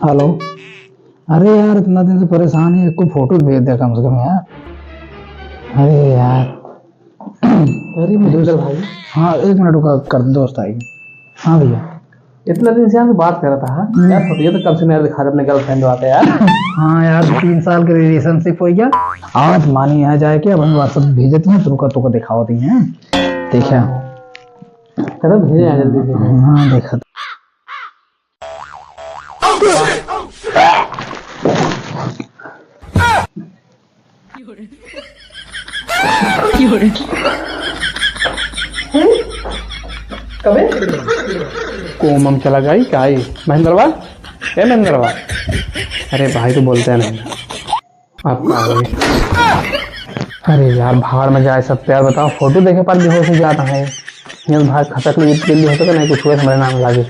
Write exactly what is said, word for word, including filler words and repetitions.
हेलो। अरे यार, इतना दिन से परेशान है, एक को फोटो भेज दे कम से कम यार। अरे यार। अरे मिंदर भाई। हाँ, एक मिनट रुका, कर दोस्त आएगी। हाँ भैया। इतना दिन से यार बात कर रहा था, हाँ? हम्म। यार, फोटो तो कम से कम यार दिखा दे अपने girlfriend वाला यार। हाँ यार, तीन साल के relationship हो गया। आज मानी यहाँ जाए के, अब हम WhatsApp भेजत हैं, तुमको, तुमको दिखावत ही हैं। देखा। हाँ। चलो, भेजे यार जल्दी से। हाँ, देखा। कबे? कोमम चला गई का ई? महेंद्रवा? ए महेंद्रवा? अरे भाई तो बोलते नहीं। आपका आ गई। अरे यार, भाड़ में जाए सब यार, बताओ, फोटो देखे पर बेहोश हो जाता है। ये भाई खटक ले, इतने लिए होता तो नहीं कुछ हुआ, हमारे नाम लागे।